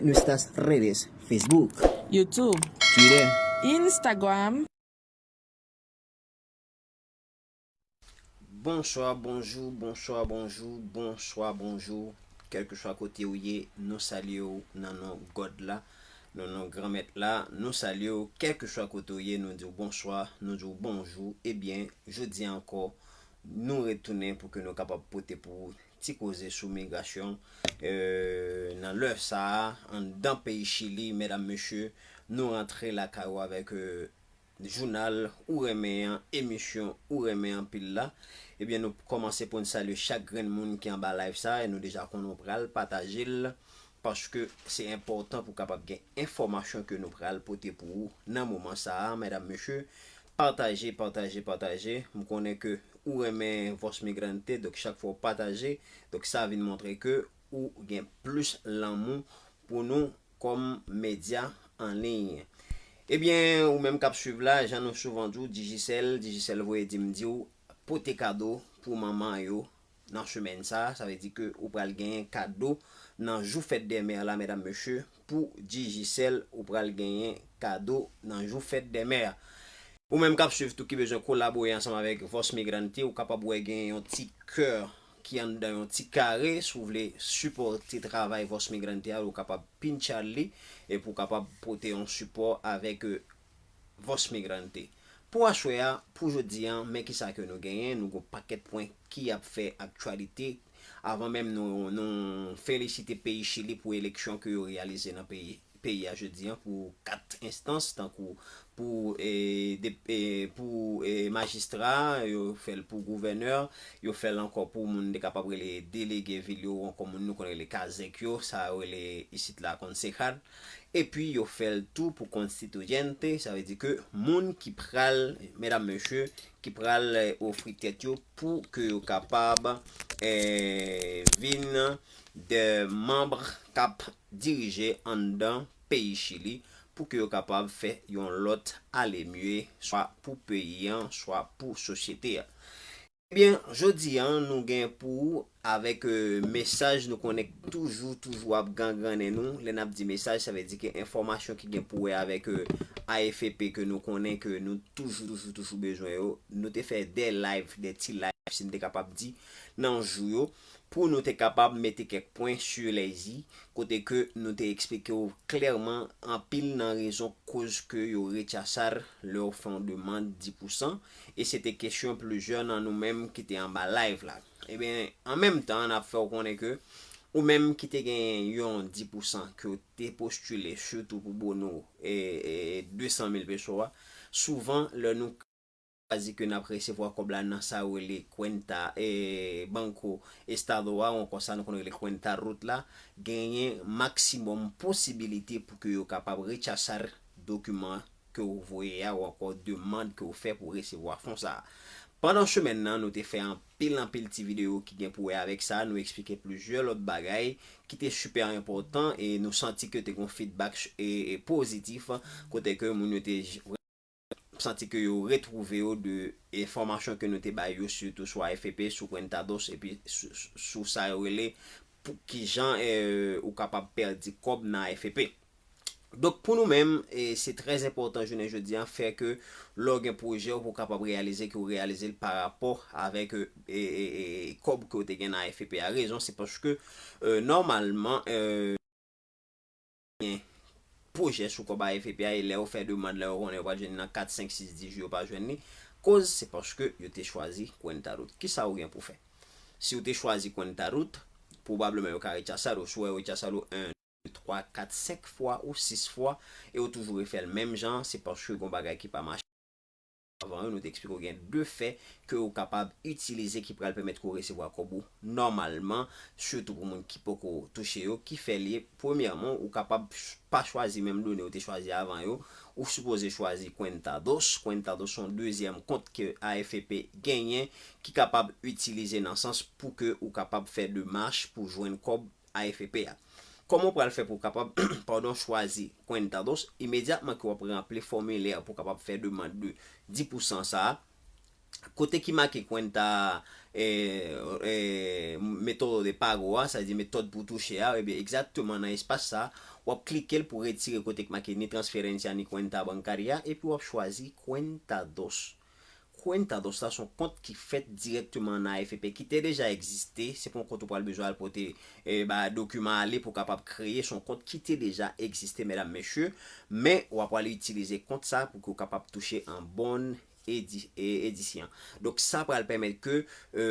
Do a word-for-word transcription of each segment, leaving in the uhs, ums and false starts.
Nuestras redes, Facebook, YouTube, Twitter, Instagram. Bonswa, bonjou, bonswa, bonjou, bonswa, bonjou. Kèlkeswa kote ou ye, nou salye w nan non God la, nan non Granmèt la. Nou salye w, kèlkeswa kote ou ye, nou di w bonswa, nou di w bonjou. Ebyen, jodi a ankò, nou retounen pou ke nou kapab pote pou ou ti koze sou migrasyon. Euh, nan lè sa a, anndan peyi Chili, medam, mesye, nou rantre lakay ou avèk euh, jounal ou renmen an, emisyon ou renmen anpil la. Ebyen, nou kòmanse pou n salye chak grenn moun ki anba live sa a, e nou deja konnen w pral pataje l, paske se enpòtan pou kapab gen enfòmasyon ke nou pral pote pou ou nan moman sa a, medam, mesye. Pataje, pataje, pataje. M konnen ke ou renmen Voz Migrante, donk chak fwa w pataje, donk sa vin montre ke ou gen plis lanmou pou nou kòm medya an liy. Ebyen, ou menm k ap swiv la, jan nou souvan di w, Digicel, Digicel voye di m di w, pote kado pou manman yo nan semèn sa a. Sa vle di ke ou pral genyen kado nan jou fèt dè mè la, medam, mesye, pou Digicel, ou pral genyen kado nan jou fèt dè mè a. Ou menm k ap swiv tou ki bezwen kolabore ansanm avèk Voz Migrante, ou kapab wè gen yon ti kè ki anndan yon ti kare. Si w vle sipòte travay Voz Migrante a, ou kapab pinchal li epi w kapab pote yon sipò avèk euh, Voz Migrante. Pou aswè a, pou jodi a, men kisa ke nou genyen, nou gon pakèt pwen ki ap fè aktyalite. Avan menm nou, nou felisite peyi Chili pou eleksyon ke yo reyalize nan peyi peyi a jodi a pou kat enstans, tankou pou e, de, e, pou e, majistra, yo fè l pou gouvènè, yo fè l ankò pou moun te kapab rele delege vil yo, ou ankò moun nou konn rele kazèk yo, sa yo rele isit la concejal. Epi yo fè l tou pou constituyente, sa vle di ke moun ki pral, medam, mesye, ki pral eh, ofri tèt yo pou ke yo kapab eh, vin de manm k ap dirije anndan peyi Chili pou ke yo kapab fè yon lòt alemye, swa pou peyi an, swa pou sosyete a. Ebyen, jodi a, nou gen pou ou avèk euh, mesaj nou konnen toujou, toujou ap gangrannen nou. Lè n ap di mesaj, sa vle di ke enfòmasyon ki gen pou wè avèk euh, A F P ke nou konnen ke nou toujou, toujou, toujou bezwen yo. Nou te fè de live, de ti live, si n te kapab di, nan jou yo, pou nou te kapab mete kèk pwen sur les i, kote ke nou te eksplike w klèman anpil nan rezon koz ke yo rechassar lè w fè yon demann dis pou san, e se te kesyon plizyè nan nou menm ki te anba live la. Ebyen, an menm tan, n ap fè w konnen ke ou menm ki te gen yon dis pou san ke w te postile, sitou pou bono e, e de san mil peso a, souvan, lè nou chwazi ke n ap resevwa kòb la nan sa yo rele cuenta, e, Banco Estado a, ou ankò sa nou konn rele cuenta ruth la, genyen maksimòm posibilite pou ke yo kapab rechassar dokiman ke w voye a, ou ankò demann ke w fè pou resevwa fon sa a. Pandan semèn nan, nou te fè anpil, anpil ti videyo ki gen pou wè avèk sa, nou eksplike plizyè lòt bagay ki te sipè enpòtan e nou santi ke te gen yon feedback e, e pozitif, kote ke moun yo te j- santi ke yo retwouve yo de enfòmasyon ke nou te bay yo, sitou sou A F P, sou Cuentados, epi sou, sou, sou sa yo rele pou kijan eh, ou kapab pèdi kòb nan A F P. Donk, pou nou menm, eh, se trè enpòtan jounen jodi a, fè ke lè w gen pwojè w pou w kapab reyalize ke w reyalize l pa rapò avèk eh, eh, eh, eh, kòb ke w te gen nan A F P a. Rezon, se paske eh, nòmalman, eh, gen pwojè sou kòb A F P a, e lè yo fè demann, lè yo konnen yo pral jwenn li nan kat, senk, sis, dis jou, yo pa jwenn li. Koz, se paske yo te chwazi Cuentaruth. Kisa ou gen pou fè? Si ou te chwazi Cuentaruth, pwobableman yo ka rechasad ou. Si w wè yo rechasad ou en, de, twa, kat, senk fwa ou sis fwa, e ou toujou refè l menm jan, se paske gon bagay ki pa mache. Avan yo, nou te eksplike w gen de fè ke ou kapab itilize ki pral pèmèt ke w resevwa kòb ou nòmalman, sitou pou moun ki poko touche yo, ki fè li, premyèman, ou kapab ch- pa chwazi menm done ou te chwazi avan yo, ou sipoze chwazi Cuentados. Cuentados se yon dezyèm kont ke A F P genyen ki kapab itilize nan sans pou ke ou kapab fè demach pou jwenn kòb A F P a. Kòman w pral fè pou w kapab, padon, chwazi Cuentados? Imedyatman ke w ap ranpli fòmilè pou w kapab fè demann de dis pou san sa a, kote ki make Cuenta, eh, eh, método de pago a, sa vle di metòd pou touche a, ebyen, egzakteman nan espas sa a, W ap klike l pou retire kote k make ni transferencia ni cuenta bancaria, epi w ap chwazi Cuenta dos. Cuenta dos la se yon kont ki fèt dirèkteman nan A F P, ki te deja egziste. Se pa yon kont ou pral bezwen al pote e ba dokiman ale pou w kapab kreye. Se yon kont ki te deja egziste, medam, mesye. Men w ap pral itilize kont sa pou ke w kapab touche an bon edi, e, edisyon. Donk sa pral pèmèt ke e,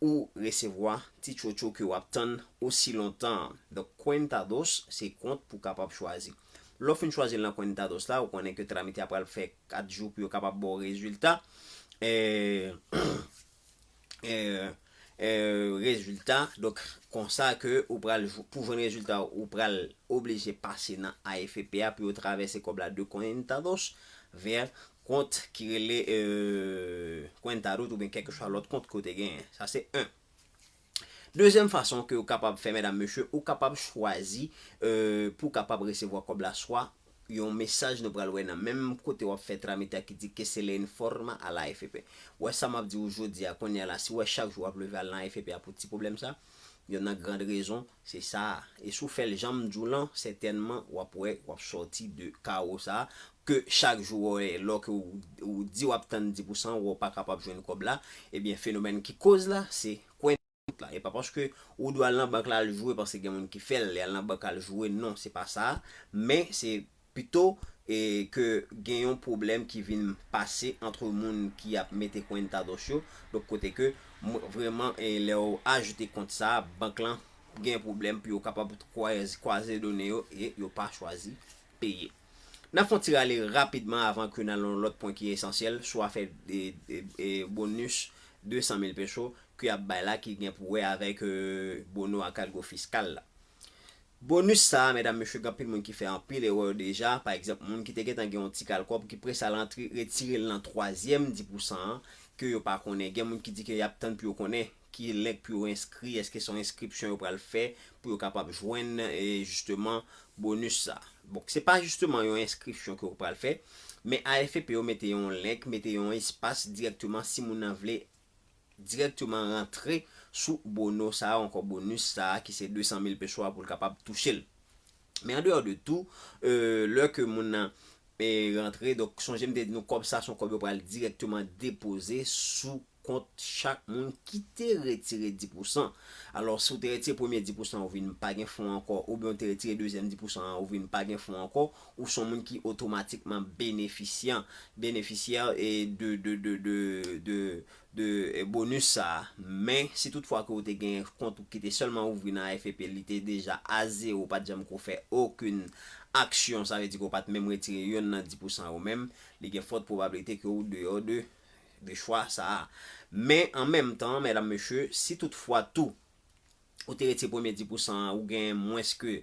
ou resevwa ti tchotcho ke w ap tann osi lontan an. Donk, Cuenta dos se kont pou w kapab chwazi. Lè w fin chwazi l nan Cuenta dos la, ou konnen ke tramite a pral fè kat jou pou yo kapab ba w rezilta. E, e, e, rezilta, donk, konsa ke ou pral, pou jwenn rezilta, ou pral oblije pase nan A F P a pou yo travèse kòb la de Cuenta dos vè kont ki rele e, Cuenta dos oubyen kèlkeswa lòt kont ke w te genyen. Sa se en. Dezyèm fason ke w kapab fè, medam, mesye, ou kapab chwazi e, pou w kapab resevwa kòb la, swa yon mesaj nou pral wè nan menm kote w ap fè tramite a ki di que se le informa a la A F P. Wè sa m ap di w jodi a, kounye a la, si w wè chak jou w ap leve al nan A F P a pou ti pwoblèm sa, yon nan grand rezon, se sa a. E si w fè l jan m di w lan, sètènman, w ap wè, w ap sòti de kawo sa a, ke chak jou w wè, lò ke w, w di w ap tann dis pousan, w pa kapab jwenn kòb la, ebyen, fenomèn ki koz la, se kont la. E pa paske ou dwe al nan bank la al joure, paske gen moun ki fè l, li al nan bank al joure, non, se pa sa. Men, se pito e, ke gen yon pwoblèm ki vin pase ant moun ki ap mete cuenta dos yo. Donk, kote ke, m-, vrèman, e, lè w ajoute kont sa, bank lan gen pwoblèm pou yo kapab kwaze, kwaze done yo e yo pa chwazi peye. N ap fè yon ti rale rapidman avan ke n al nan lòt pwen ki esansyèl, sou afè de, de, e, bonis de san mil peso ke y ap bay la, ki gen pou wè avèk e, bono a cargo fiscal la. Bonis sa a, medam, mesye, gen anpil moun ki fè anpil erè deja. Pa egzanp, moun ki te gentan gen yon ti kal kòb ki prese al rantre, retire l nan twazyèm dis pousan an, ke yo pa konnen. Gen moun ki di ke y ap tann pou yo konnen ki link pou yo enskri, èske se yon enskripsyon yo pral fè pou yo kapab jwenn, e, jisteman, bonis sa. Bon, se pa jisteman yon enskripsyon ke yo pral fè, men A F P yo mete yon link, mete yon espas dirèkteman si moun nan vle dirèkteman rantre sou bono sa a, ankò bonis sa a, ki se de san mil peso a pou l kapab touche l. Men andeyò de tou, e, lè ke moun nan, e, rantre, donk, sonje m te di nou kòb sa se yon kòb yo pral dirèkteman depoze sou kont chak moun ki te retire dis pousan. Alò, si w te retire premye dis pousan, ou vin pa gen fon ankò, oubyen w te retire dezyèm dis pousan an, ou vin pa gen fon ankò, ou se yon moun ki otomatikman benefisyan, benefisyè, e, de, de, de, de, de, de, e, bonis sa a. Men, si toutfwa ke w te gen kont ou ki te sèlman ouvri nan A F P, li te deja a zewo, pa t janm ko fè okenn aksyon, sa vle di ke w pa t menm retire yonn nan dis pousan yo menm, li gen fòt pwobablite ke w deyò de, de chwa sa a. Men, an menm tan, medam, mesye, si toutfwa tou, ou te retire premye dis pousan an, ou gen mwens ke,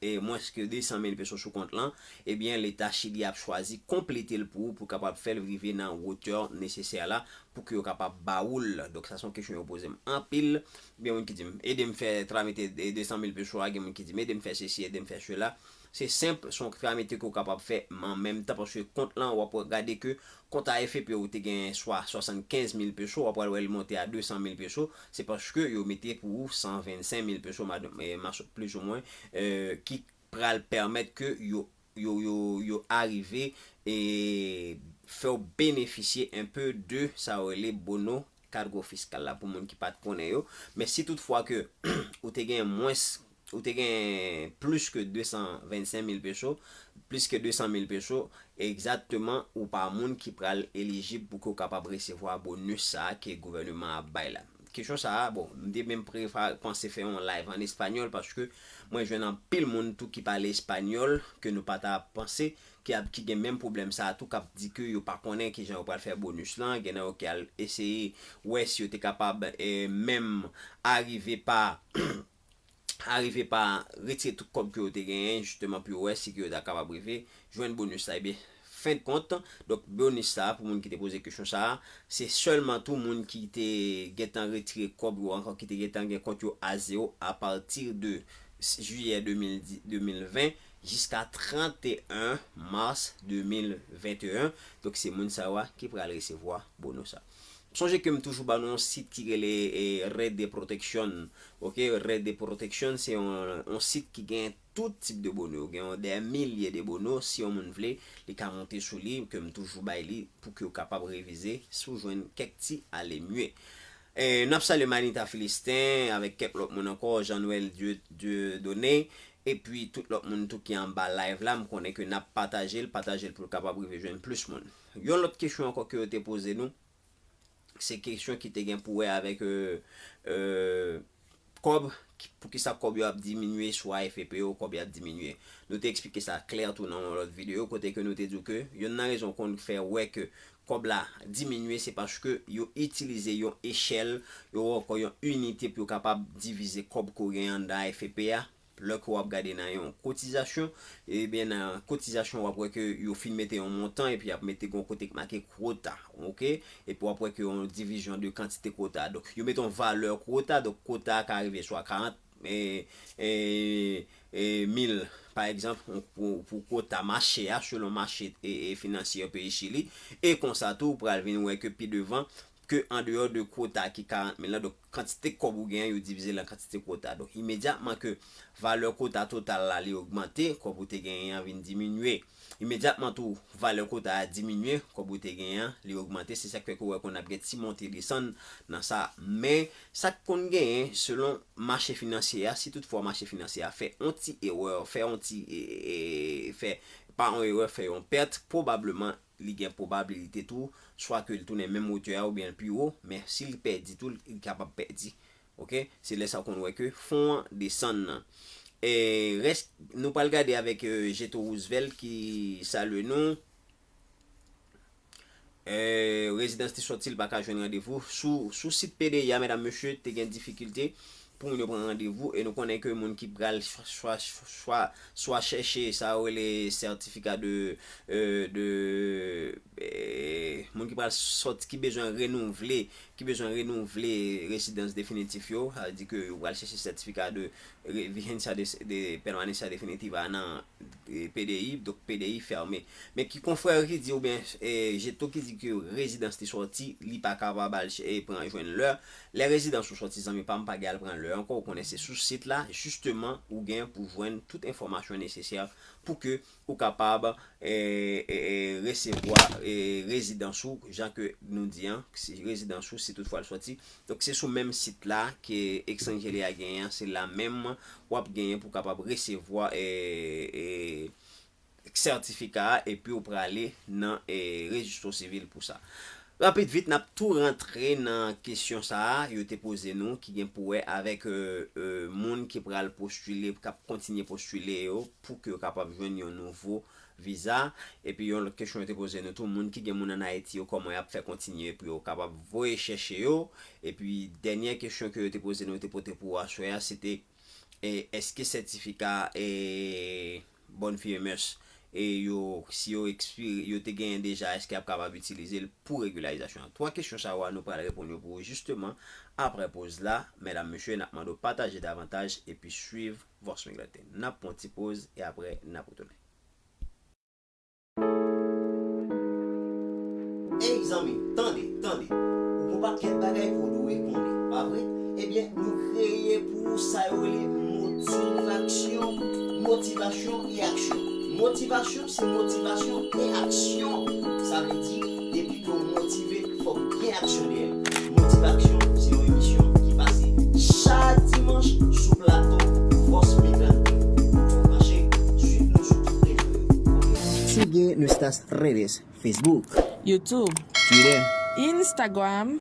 e, mwens ke de san mil peso sou kont lan, ebyen, Leta Chili ap chwazi konplete l pou ou, pou kapab fè l rive nan wotè nesesè la, pou ke yo kapab ba ou l. Donk, sa se yon kesyon yo poze m anpil. Gen moun ki di m, ede m fè tramite de, de san mil peso a, gen moun ki di m, ede m fè sesi, ede m fè sela. Se senp, se yon tramite ke w kapab fè an menm tan, paske kont lan, w ap gade ke kont A F P ou te gen swa swasannkenz mil peso, w ap wè l monte a de san mil peso, se paske yo mete pou ou san vennsenk mil peso, madanm, e, mas-, plizoumwen, e, ki pral pèmèt ke yo, yo, yo, yo arive e fè w benefisye enpe de sa yo rele bono cargo fiscal la pou moun ki pa t konnen yo. Men si toutfwa ke ou te gen mwens, ou te gen plis ke de san vennsenk mil peso, plis ke de san mil peso, egzakteman, ou pa moun ki pral elijib pou ke w kapab resevwa bonis sa a ke gouvèneman ap bay la. Kesyon sa a, bon, m te menm prefa-, panse fè yon live an espanyòl, paske mwen jwenn anpil moun tou ki pale espanyòl, ke nou pa ta panse, ki ap, ki gen menm pwoblèm sa a tou, k ap di ke yo pa konnen kijan yo pral fè bonis lan, gen nan yo ki al eseye wè si yo te kapab, e, menm arive pa, arive pa retire tout kòb ke yo te genyen, jisteman, pou yo wè si ke yo ta kapab rive jwenn bonis la. Ebyen, fen de kont, donk, bonis sa a, pou moun ki te poze kesyon sa a, se sèlman tou moun ki te gentan retire kòb yo ankò, ki te gentan gen kont yo a zewo apati de jiyè de mil ven jiska tranteyen mas de mil venteyen. Donk, se moun sa yo a ki pral resevwa bono sa. Sonje ke m toujou ba nou yon sit ki rele, e, Red de Protección. Ok, Red de Protección, se yon, yon sit ki gen tout tip de bono. Gen yon dè milye de bono. Si yon moun vle, li ka monte sou li, ke m toujou bay li pou ke w kapab revize si w jwenn kèk ti alemye. E, n ap salye Manita Filisten avèk kèk lòt moun ankò, Jean Noël Dieu, Dieudonné, epi tout lòt moun tou ki anba live la. M konnen ke n ap pataje l, pataje l pou l kapab rive jwenn plis moun. Yon lòt kesyon ankò ke yo te poze nou, se kesyon ki te gen pou wè avèk, euh, euh, kòb, ki- poukisa kòb yo ap diminye sou A F P yo, kòb yo ap diminye. Nou te eksplike sa klè tou nan yon lòt videyo, kote ke nou te di w ke yonn nan rezon konn fè wè ke kòb la diminye, se paske yo itilize yon echèl, yo ankò yon inite pou yo kapab divize kòb ke w gen anndan A F P a. Lè ke w ap gade nan yon kotizasyon, ebyen, nan kotizasyon, w ap wè ke yo fin mete yon montan, epi y ap mete yon kote k make kwota, oke? Epi w ap wè ke yon divizyon de kantite kwota. Donk, yo mete yon valè kwota, donk kwota a ka rive swa karant, e, e, e, mil, pa egzanp, pou, pou kwota mache a, selon mache, e, e, finansye peyi Chili. E konsa tou, ou pral vin wè ke pi devan, ke andeyò de kwota ki karant mil la, donk kantite kòb ou genyen, yo divize l an kantite kwota. Donk, imedyatman ke valè kwota total la, li ogmante, kòb ou te genyen an vin diminye. Imedyatman tou, valè kwota a diminye, kòb ou te genyen an, li ogmante. Se sa k fè ke w wè konn ap gen ti monte desann nan sa. Men, sa k konn genyen, selon mache finansye a, si toutfwa mache finansye a fè on ti erè, fè on ti, e, e, fè, pa on erè, fè yon pèt, pwobableman, li gen pwobabilite tou, swa ke l tounen menm wotè a oubyen l pi wo, men si l pèdi tou, li kapab pèdi. Oke? Se lè sa w konn wè ke fon an desann nan. E rès, nou pral gade avèk, e, Jeto Roosevelt ki salye nou. E, rezidans te sòti, li pa ka jwenn randevou. Sou, sou sit P D I a, medam, mesye, te gen difikilte pou moun yo pran randevou. E nou konnen ke moun ki pral swa, swa, swa, swa chèche sa yo rele sètifika de, e, de, e, moun ki pral sòti, ki bezwen renouvle, ki bezwen renouvle rezidans definitif yo, sa vle di ke yo pral chèche sètifika de re-, vigencia de, de permanencia definitiva nan, e, P D I, donk P D I fèmen. Men ki konfrè ki di, oubyen, e, Jeto ki di ke rezidans li sòti, li pa kapab al ch-, e, pran jwenn lè. Lè rezidans ou sòti, zanmi pa m, pa gen al pran lè ankò, ou konnen se sou sit la, jisteman, ou gen pou jwenn tout enfòmasyon nesesè pou ke ou kapab, e, e, e, resevwa, e, rezidans ou, jan ke nou di an, si rezidans ou, si toutfwa l sòti. Donk, se sou menm sit la ke Extranjeria genyen an, se la menm w ap genyen pou kapab resevwa, e, e, sètifika a, epi w prale nan, e, rejistro sivil pou sa. Rapid vit, n ap tou rantre nan kesyon sa a, yo te poze nou, ki gen pou wè avèk, e, e, moun ki pral postile, k ap kontinye postile yo, pou ke yo kapab jwenn yon nouvo viza. Epi yon lòt kesyon yo te poze nou tou, moun ki gen moun ann Ayiti yo, kòman y ap fè kontinye pou yo kapab voye chèche yo. Epi dènyè kesyon ke yo te poze nou, yo te pote pou aswè a, se te, e, èske sètifika, e, Bonne Vieille Mœurs, e yo, si yo ekspire, yo te genyen deja, èske y ap kapab itilize l pou regilarizasyon an? Twa kesyon sa yo a, nou pral reponn yo pou ou jisteman apre poz la. Medam, mesye, n ap mande w pataje davantaj epi swiv Vox Migrante. N ap pran ti poz e apre n ap retounen. Ey, zanmi, tande, tande. Ou gon pakèt bagay ke w dwe konnen, pa vre? Ebyen, nou kreye pou ou sa yo rele motivasyon, motivasyon e aksyon. Motivasyon, se motivasyon e aksyon. Sa vle di, depi ke w motive, fòk gen aksyon dèyè l. Motivasyon, se yon emisyon ki pase chak dimanch sou plato Vox Migrante. Branche, swiv nou sou tout rezo yo. Oke? Sigue nuestras redes, Facebook, YouTube, Twitter, Instagram.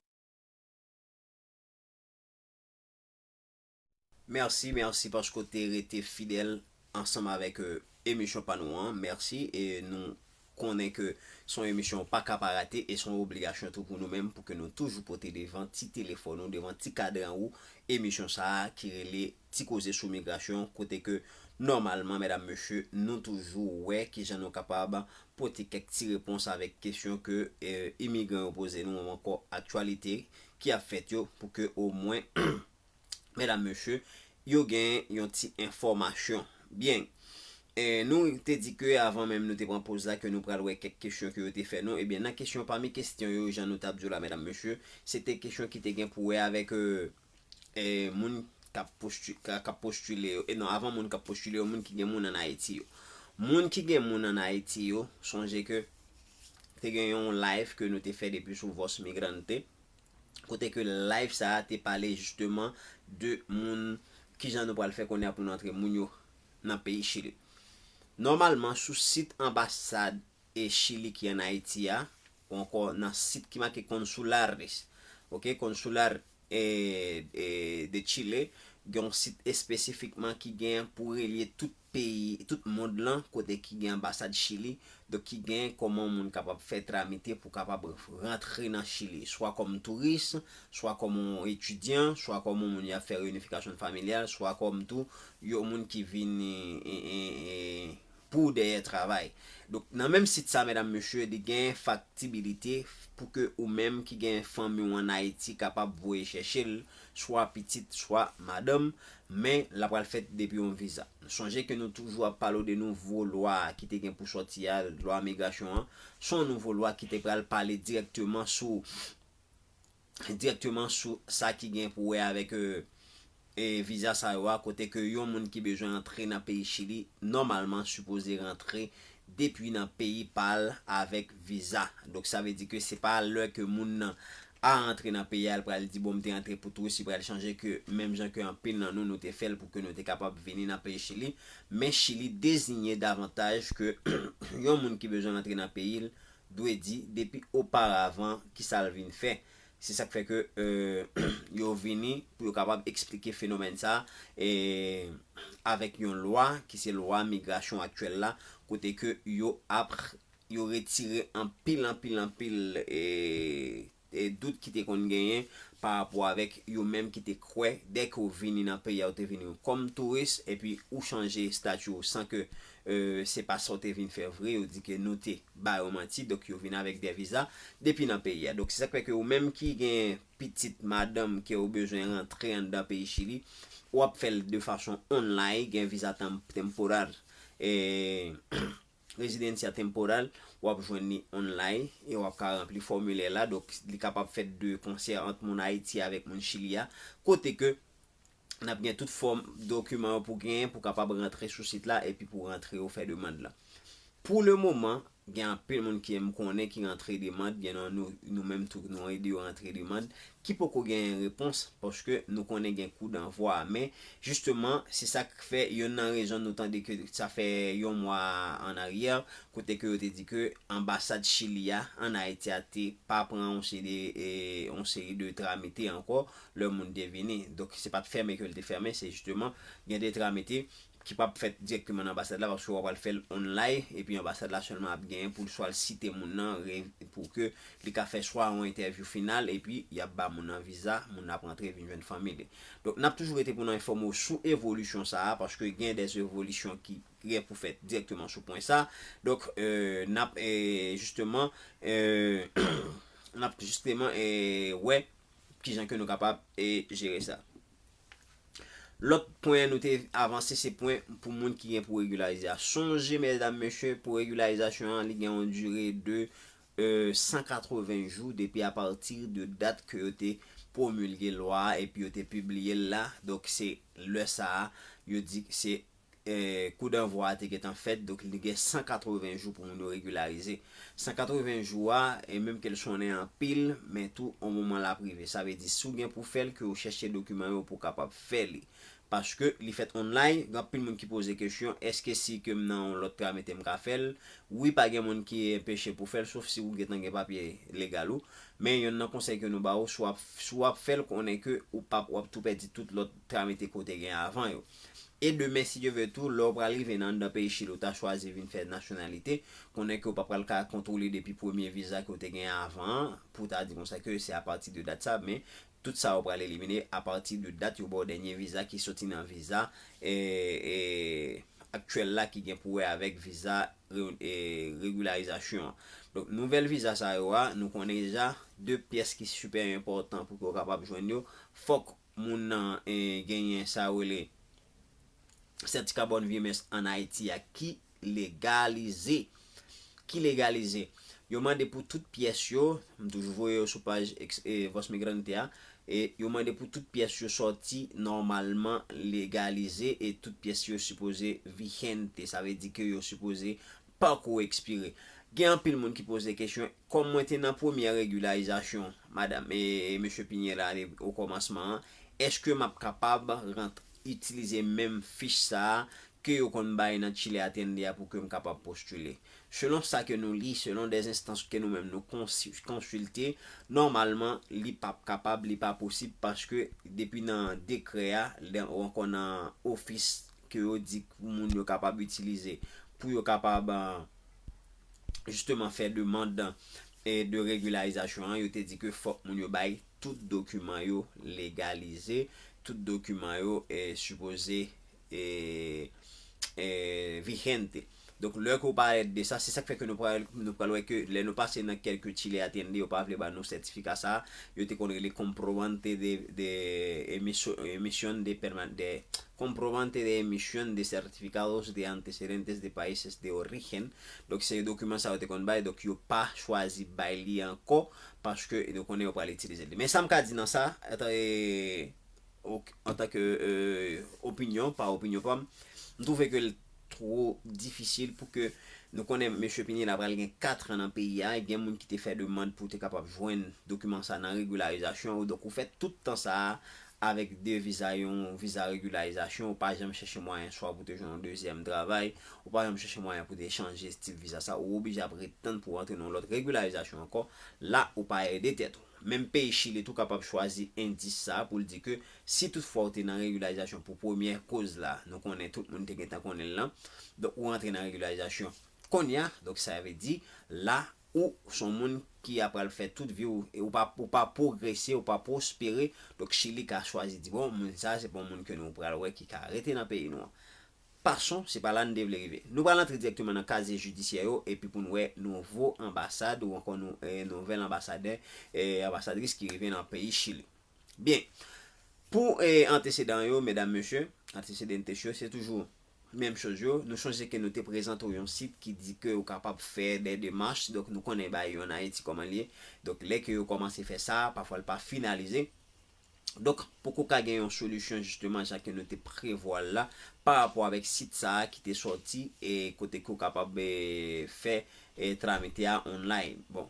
Mèsi, mèsi paske w te rete fidèl ansanm avèk, e, emisyon pa nou an. Mèsi, e nou konnen ke se yon emisyon w pa ka pa rate, e se yon obligasyon tou pou nou menm, pou ke nou toujou pote devan ti telefòn ou, devan ti kadran ou, emisyon sa a ki rele Ti Koze sou Migrasyon, kote ke nòmalman, medam, mesye, nou toujou wè kijan nou kapab pote kèk ti repons avèk kesyon ke, e, imigran yo poze nou, ankò aktyalite ki ap fèt yo, pou ke omwen medam, mesye, yo gen yon ti enfòmasyon. Byen. E, nou te di ke avan menm nou te pran poz la, ke nou pral wè kèk kesyon ke yo te fè nou. Ebyen, nan kesyon, pami kesyon yo, jan nou t ap di w la, medam, mesye, se te kesyon ki te gen pou wè avèk, e, e, moun k ap postu- k ap postile yo, e non, avan moun k ap postile yo, moun ki gen moun ann Ayiti yo. Moun ki gen moun ann Ayiti yo, sonje ke te gen yon live ke nou te fè depi sou Voz Migrante, kote ke live sa a te pale jisteman de moun, kijan nou pral fè kounye a pou nou antre moun yo nan peyi Chili. Nòmalman, sou sit anbasad e Chili ki ann Ayiti a, ou ankò nan sit ki make Consulares, ok, Consular e, e, de Chile, gen yon sit espesifikman ki gen pou relye tout peyi, tout mond lan, kote ki gen anbasad Chili, donk ki gen kòman moun kapab fè tramite pou kapab rantre nan Chili, swa kòm touris, swa kòm yon etidyan, swa kòm yon moun y ap fè reyinifikasyon familyal, swa kòm tou yon moun ki vin e, e, e, pou dèyè travay. Donk, nan menm sit sa, medam, mesye, li gen faktibilite pou ke ou menm ki gen fanmi w ann Ayiti kapab voye chèche l, swa pitit, swa madanm, men l ap pral fèt depi yon viza. Sonje ke nou toujou ap pale w de nouvo lwa ki te gen pou sòti a, lwa migrasyon an. Se yon nouvo lwa ki te pral pale dirèkteman sou, dirèkteman sou sa ki gen pou wè avèk e, e, viza sa yo a, kote ke yon moun ki bezwen antre nan peyi Chili, nòmalman sipoze rantre depi nan peyi pa l avèk viza. Donk, sa vle di ke se pa lè ke moun nan a antre nan peyi a, l pral di, "Bon, m te antre pou touris," li pral chanje ke, menm jan ke anpil nan nou, nou te fè l pou ke nou te kapab vini nan peyi Chili. Men Chili deziyen davantaj ke yon moun ki bezwen antre nan peyi l dwe di depi oparavan ki sa l vin fè. Se sa k fè ke e, yo vini pou yo kapab eksplike fenomèn sa e, avèk yon lwa ki se lwa migrasyon aktyèl la, kote ke yo ap yo retire anpil, anpil, anpil e, e dout ki te konn genyen pa rapò avèk yo menm ki te kwè, dè ke w vini nan peyi a, ou te vini kòm touris, epi ou chanje estati w san ke e, se pa sa w te vin fè vre, yo di ke nou te ba yo manti, donk yo vin avèk de viza depi nan peyi a. Donk, se sa k fè ke ou menm ki gen pitit, madanm, ke ou bezwen rantre anndan peyi Chili, w ap fè l de fason online, gen viza tanm- temporal, e, rezidancia temporal, w ap jwenn li online, e w ap ka ranpli fòmilè la, donk li kapab fèt de konsè ant moun Ayiti avèk moun Chili a, kote ke n ap gen tout fòm dokiman yo pou genyen pou kapab rantre sou sit la epi pou rantre ou fè demann lan. Pou le moman, gen anpil moun ki m konnen ki rantre demann, gen nan nou, nou menm tou nou ede yo rantre demann, ki poko genyen repons, paske nou konnen gen kou danvwa a. Men, jisteman, se sa k fè yonn nan rezon nou tande ke sa fè yon mwa an aryè, kote ke yo te di ke anbasad Chili a ann Ayiti a te pa pran yon seri de, e, yon seri de tramite ankò, lè moun te vini. Donk, se pa t fèmen ke l te fèmen, se jisteman gen de tramite ki p ap fèt dirèkteman nan anbasad la, paske w ap al fè l online, epi anbasad la sèlman ap genyen pou l swa l site moun nan, re- pou ke li ka fè swa yon entèvyou final, epi y ap ba moun nan viza, moun nan ap rantre vin jwenn fanmi li. Donk, n ap toujou rete pou n enfòme w sou evolisyon sa a, paske gen de evolisyon ki gen pou fèt dirèkteman sou pwen sa a. Donk, e, n ap, e, jisteman, e, n ap jisteman, e, wè kijan ke nou kapab, e, jere sa. Lòt pwen nou te avanse, se pwen pou moun ki gen pou regilarize a. Sonje, medam, mesye, pou regilarizasyon an, li gen yon dire de, e, san katreven jou depi apati de dat ke yo te pwomilge lwa a epi yo te pibliye l la. Donk, se lè sa a, yo di se, e, kou danvwa a te gentan fèt, donk li gen san katreven jou pou moun yo regilarize. San katreven jou a, e menm ke l sonnen anpil, men tou, yon moman l ap rive. Sa vle di, si w gen pou fè l, ke w chèche dokiman yo pou w kapab fè li. Paske li fèt online, gen anpil moun ki poze kesyon, èske si ke m nan yon lòt tramite m ka fè l? Wi, pa gen moun ki enpeche pou fè l, sof si ou gentan gen papye legal ou. Men yonn nan konsèy ke nou ba ou, si w ap, si w ap fè l, konnen ke ou p ap, w ap tou pèdi tout lòt tramite ke w te gen avan yo. E demen, si Dye vle tou, lè w pral rive nan anndan peyi Chili, ou ta chwazi vin fè nasyonalite, konnen ke w pa pral ka kontwole depi premye viza ke w te gen avan an, pou w ta di konsa ke se apati de dat sa, men tout sa yo pral elimine apati de dat yo ba w dènye viza ki soti nan viza, e, e, aktyèl la ki gen pou wè avèk viza re- e, regilarizasyon an. Donk, nouvèl viza sa yo a, nou konnen deja de pyès ki sipè enpòtan pou ke w kapab jwenn yo. Fòk moun nan, e, genyen sa yo rele sètifika Bonne Vieillesse ann Ayiti a ki legalize. Ki legalize. Yo mande pou tout pyès yo, m toujou voye yo sou paj eks- e, Voz Migrante a, E yo mande pou tout pyès yo sòti nòmalman, legalize, e tout pyès yo sipoze vigente, sa vle di ke yo sipoze poko ekspire. Gen anpil moun ki poze kesyon, kòm mwen te nan premyè regilarizasyon, madanm e, e mesye Pinye la, o kòmansman an, èske m ap kapab rant itilize menm fich sa a ke yo konn bay nan Chile Atiende a pou ke m kapab postile? Selon sa ke nou li, selon dè enstans ke nou menm nou konsi- konsilte, nòmalman, li p ap kapab, li pa posib, paske depi nan dekrè a, lè, ou ankò nan ofis ke yo di pou moun yo kapab itilize, pou yo kapab, eh, jisteman fè demann, eh, de regilarizasyon an, yo te di ke fòk moun yo bay tout dokiman yo legalize, tout dokiman yo, eh, sipoze, eh, eh, vigente. Donk, lè ke w pale de sa, se sa k fè ke nou pral, nou pral wè ke lè nou pase nan kèk Chile Atiende, yo pa vle ba nou sètifika sa a, yo te konn rele comprobante de, de emisio- emisión de perma- de comprobante de emisión de certificados de antecedentes de países de origen. Donk, se dokiman sa yo te konn bay, donk yo pa chwazi bay li ankò, paske nou konnen yo pral itilize li. Men sa m ka di nan sa, antan, e, ok, antanke, e, opinyon, pa opinyon pa m, m twouve ke l two difisil pou ke nou konnen mesye Pinye la pral gen kat an nan peyi a, gen moun ki te fè demann pou te kapab jwenn dokiman sa nan regilarizasyon, donk ou fè tout tan sa a avèk de viza, yon viza regilarizasyon, ou pa janm chèche mwayen swa pou te jwenn yon dezyèm travay, ou pa janm chèche mwayen pou te chanje tip viza sa, ou oblije ap ret tann pou antre nan yon lòt regilarizasyon ankò, la ou pa ede tèt ou. Menm peyi Chili tou kapab chwazi endis sa pou l di ke si toutfwa ou te nan regilarizasyon pou premyè koz la, nou konnen tout moun te gentan konnen l lan, donk ou antre nan regilarizasyon kounye a, donk sa vle di la ou se yon moun ki ap pral fè tout vi w e ou pa, ou pa pwogrese, ou pa pwospere, donk Chili ka chwazi di, bon, moun sa se pa yon moun ke nou pral wè ki ka rete nan peyi nou an. Passons, se pa la n te vle rive. Nou pral antre dirèkteman nan kazye jidisyè yo epi pou n wè nouvo anbasad ou ankò nou, eh, nouvèl anbasadè, eh, anbasadris ki rive nan peyi Chili. Byen, pou, eh, antesedan yo, medam, mesye, antecedentes yo, se toujou menm choz yo. Nou sonje ke nou te prezante w yon sit ki di ke ou kapab fè de demach, donk nou konnen bagay yo an Ayiti kòman l ye. Donk lè ke yo kòmanse fè sa, pafwa l pa finalize. Donk, poko ka gen yon solisyon jisteman jan ke nou te prevwa l la pa rapò avèk sit sa a ki te sòti e kote ke w kapab, e, fè, e, tramite a online. Bon,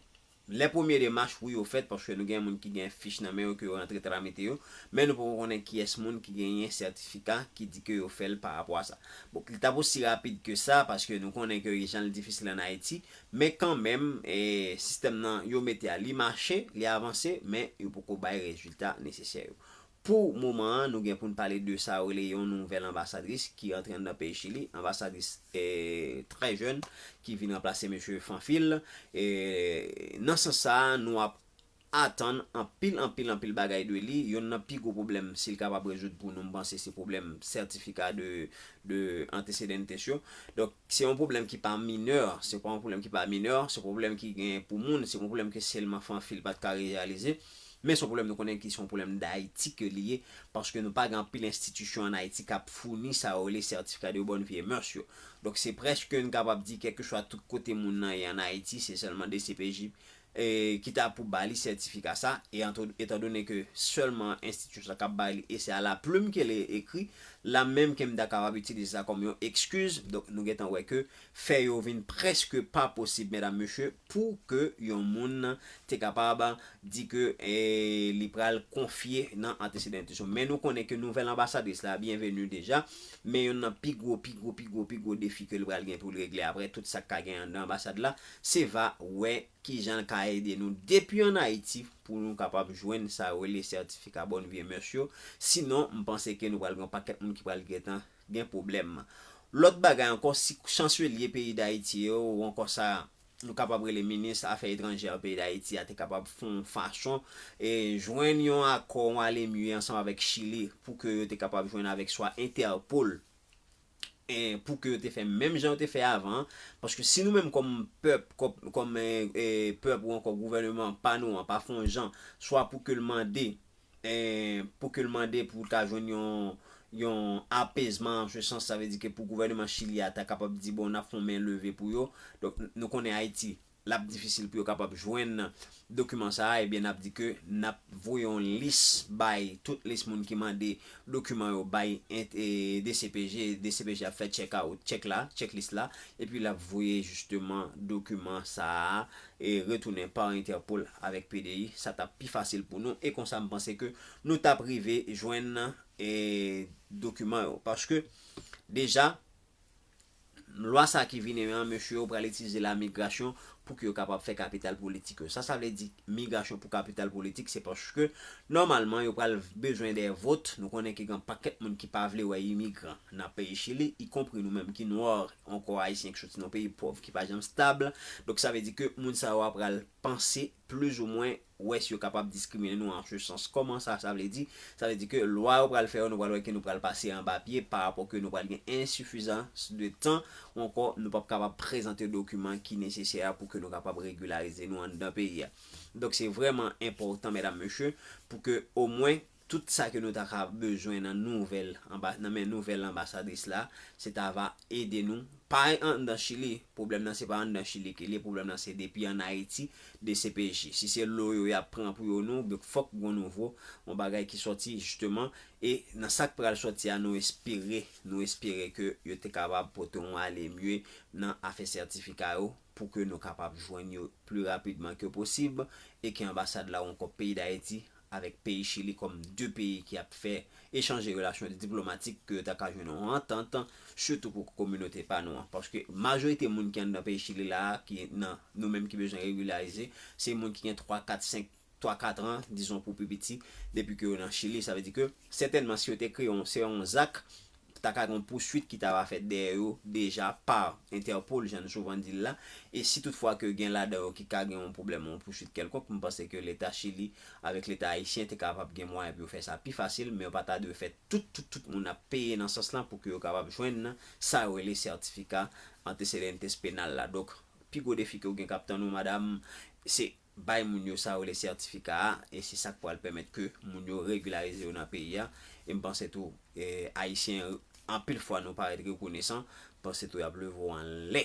lè premye demach, wi, yo fèt paske nou gen moun ki gen fich nan men yo ke yo rantre tramite yo, men nou poko konnen kiyès moun ki genyen sètifika ki di ke yo fè l pa rapò a sa. Bon, li t ap osi rapid ke sa paske nou konnen ke jan l difisil an Ayiti, men kanmenm, e, sistèm nan, yo mete a, li mache, li avanse, men yo poko bay rezilta nesesè yo. Pou moman an, nou gen pou n pale de sa yo rele yon nouvèl anbasadris ki antre anndan peyi Chili, anbasadris, e, trè jèn, ki vin ranplase mesye Fanfil. E, nan sans sa a, nou ap atann anpil, anpil, anpil bagay de li. Yonn nan pi gwo pwoblèm, si l kapab rezoud pou nou, m panse se pwoblèm sètifika de, de antecedentes yo. Donk, se yon pwoblèm ki pa minè, se pa yon pwoblèm ki pa minè, se yon pwoblèm ki gen pou moun, se yon pwoblèm ke sèlman Fanfil pa t ka reyalize. Men se yon pwoblèm nou konnen ki se yon pwoblèm d Ayiti ke li ye, paske nou pa gen anpil enstitisyon an Ayiti k ap founi sa yo rele sètifika de bonne vie et mœurs yo. Donk, se prèske n kapab di, kèlkeswa tout kote moun nan ye an Ayiti, se sèlman D C P J, e, ki ta pou ba li sètifika sa, e anto- etandone ke sèlman enstitisyon sa k ap ba li, e se a la plim ke li ekri, la menm ke m ta kapab itilize sa kòm yon ekskiz. Donk, nou gentan wè ke fè yo vin prèske pa posib, medam, mesye, pou ke yon moun te kapab di ke, e, li pral konfye nan antecedentes yo. Men nou konnen ke nouvèl anbasadris la, byenveni deja, men yonn nan pi gwo, pi gwo, pi gwo, pi gwo defi ke l pral gen pou l regle apre tout sa k ka gen anndan anbasad la, se va wè kijan l ka ede nou depi ann Ayiti pou nou kapab jwenn sa yo rele sètifika bonne vie et mœurs yo. Sinon, m panse ke nou pral gen yon pakèt moun ki pral gentan gen pwoblèm. Lòt bagay ankò, si chanselye peyi Dayiti yo, ou ankò sa nou kapab rele minis afè etranjè peyi Dayiti a, te kapab fè yon fason e jwenn yon akò, yon alemye ansanm avèk Chili pou ke yo te kapab jwenn avèk swa Interpol, e pou ke yo te fè menm jan yo te fè avan an, paske si nou menm kòm pèp, kòm, kòm, e, e, pèp ou ankò gouvèneman pa nou an, pa fè yon jan, swa pou ke l mande, e, pou ke l mande pou l ka jwenn yon, yon apezman, an se sans, sa vle di ke pou gouvèneman Chili a ta kapab di, bon, n ap fè yon men leve pou yo. Donk, n- nou konnen Ayiti, l ap difisil pou yo kapab jwenn dokiman sa a, ebyen, n ap di ke n ap voye yon lis bay tout lis moun ki mande dokiman yo bay ent-, e, D C P G, D C P G ap fè check out, check la, checklist la, epi l ap voye jisteman dokiman sa a, e, retounen pa Interpol avèk P D I, sa t ap pi fasil pou nou, e konsa m panse ke nou t ap rive jwenn, e, dokiman yo, paske deja, lwa sa ki vini an, mesye yo pral itilize la migrasyon pou ke yo kapab fè kapital politik yo. Sa, sa vle di migrasyon pou kapital politik, se paske nòmalman yo pral bezwen de vòt. Nou konnen ke gen pakèt moun ki pa vle wè imigran nan peyi Chili, ikonpri nou menm ki nwa, ankò ayisyen ki soti nan peyi pòv, ki pa janm stab. Donk, sa vle di ke moun sa yo a pral panse plizoumwen wè si yo kapab diskrimine nou an se sans. Kòman sa, sa vle di? Sa vle di ke lwa yo pral fè yo, nou pral wè ke nou pral pase anba pye pa rapò ke nou pral gen ensifizans de tan, ou ankò nou p ap kapab prezante dokiman ki nesesè a pou ke nou kapab regilarize nou anndan peyi a. Donk, se vrèman enpòtan, medam, mesye, pou ke omwen tout sa ke nou ta ka bezwen nan nouvèl anba-, nan men nouvèl anbasadris la, se ta va ede nou. Pa anndan Chili, pwoblèm nan se pa anndan Chili ke li ye, pwoblèm nan se depi ann Ayiti, D C P G. Si se lo yo y ap pran pou yo nou, donk fòk gon nouvo, yon bagay ki sòti jisteman, e nan sa k pral sòti a, nou espere, nou espere ke yo te kapab pote yon ale mye nan afè sètifika yo, pou ke nou kapab jwenn yo pli rapidman ke posib, e ke anbasad la ou ankò peyi Dayiti avèk peyi Chili kòm de peyi ki ap fè echanj de relasyon diplomatik ke yo ta ka jwenn yon antant, sitou pou kominote pa nou an. Paske majorite moun ki anndan peyi Chili la a, ki nan nou menm ki bezwen regilarize, se moun ki gen twa, kat, senk, twa, kat an, dizon pou pi piti, depi ke yo nan Chili. Sa vle di ke, sètènman, si yo te kreye yon, se yon zak, ta ka gen yon pouswit ki ta va fèt dèyè yo deja pa Interpol, jan nou souvan di l la. E si toutfwa ke gen ladan yo ki ka gen yon pwoblèm, yon pouswit kèlkonk, m panse ke Leta Chili avèk Leta ayisyen te kapab gen mwayen pou yo fè sa pi fasil, men yo pa ta dwe fè tout, tout, tout moun ap peye nan sans lan pou ke yo kapab jwenn sa yo rele sètifika antecedentes penal la. Donk, pi gwo defi ke w gen k ap tann ou, madam, se bay moun yo sa yo rele sètifika a, e se sa k pral pèmèt ke moun yo regilarize yo nan peyi a. E m panse tou, e, ayisyen, anpil fwa nou parèt rekonesan, panse tou y ap leve w anlè.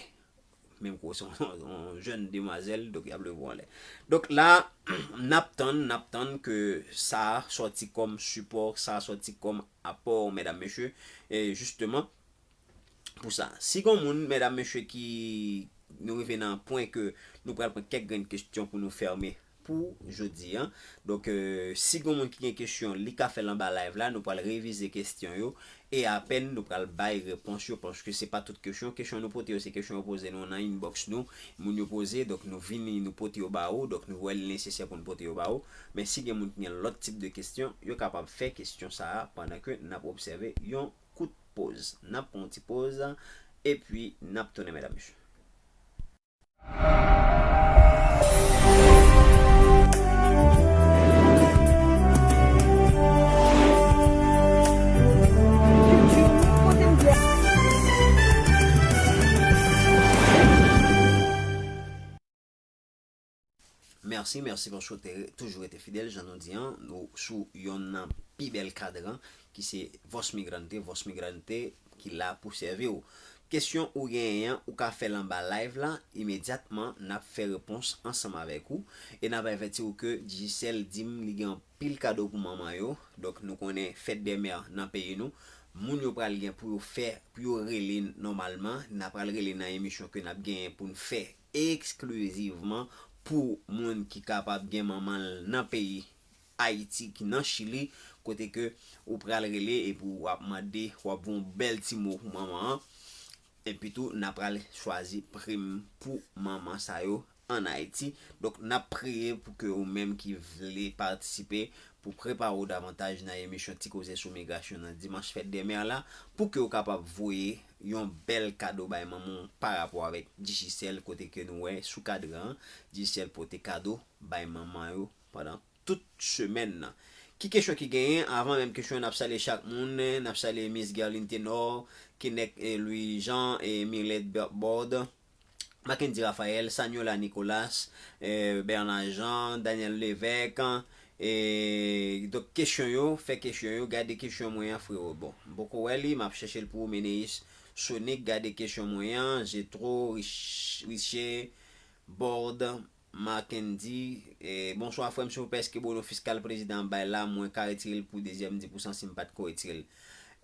Menm ke w se yon, yon jèn demwazèl, donk y ap leve w anlè. Donk la, n ap tann, n ap tann ke sa a sòti kòm sipò, sa a sòti kòm apò, medam, mesye, e jisteman, pou sa. Si gon moun, medam, mesye, ki nou rive nan pwen ke nou pral pran kèk grenn kesyon pou nou fèmen pou jodi a. Donk, e, si gon moun ki gen kesyon, li ka fè l anba live la, nou pral revize kesyon yo, e apèn nou pral bay repons yo, paske se pa tout kesyon. Kesyon nou pote yo, se kesyon yo poze nou nan inbox nou, moun yo poze, donk nou vini, nou pote yo ba ou, donk nou wè li nesesè pou nou pote yo ba ou. Men si gen moun ki gen lòt tip de kesyon, yo kapab fè kesyon sa a pandan ke n ap obsève yon kout poz. N ap pran yon ti poz, epi n ap tounen, medam, mesye. Mèsi, mèsi paske w te toujou rete fidèl, jan nou di an, nou sou yonn nan pi bèl kadran, ki se Voz Migrante, Voz Migrante ki la pou sèvi w. Kesyon ou genyen an, ou ka fè l anba live la, imedyatman, n ap fè repons ansanm avèk ou, e n ap avèti w ke Digicel di m li gen anpil kado pou manman yo, donk nou konnen fèt dè mè nan peyi nou, moun yo pral gen pou yo fè, pou yo rele nòmalman, n a pral rele nan emisyon ke n ap genyen pou n fè eksklizivman pou moun ki kapab gen manman l nan peyi Ayiti, ki nan Chili, kote ke ou pral rele epi w ap mande, w ap voye yon bèl ti mo pou manman an. Epi tou, n a pral chwazi prim pou manman sa yo ann Ayiti. Donk, n ap priye pou ke ou menm ki vle patisipe, pou prepare w davantaj nan emisyon Ti Koze sou Migrasyon nan dimanch fèt dè mè la, pou ke w kapab voye yon bèl kado bay manman w pa rapò avèk Digicel, kote ke nou wè sou kadran an, Digicel pote kado bay manman yo pandan tout semèn nan. Ki kesyon ki genyen? Avan menm kesyon, n ap salye chak moun, n ap salye Miss Guerline Tenor, Kenneth, eh, Louis Jean, eh, Mirlette Bord, Mackendy Raphaël, Sanyola Nicolas, eh, Bernard Jean, Daniel Lévesque, eh, donk kesyon yo, fè kesyon yo, gade kesyon mwen an, frero. Bon, m poko wè li, m ap chèche l pou ou, Meneis Sonic, gade kesyon mwen an, Jetro, Rich-, Riche, Board Mackendy, eh, bonswa frè m, silvouplè, èske bono fiskal prezidan ap bay la, mwen ka retire l pou dezyèm dis pousan si m pa t ko retire l?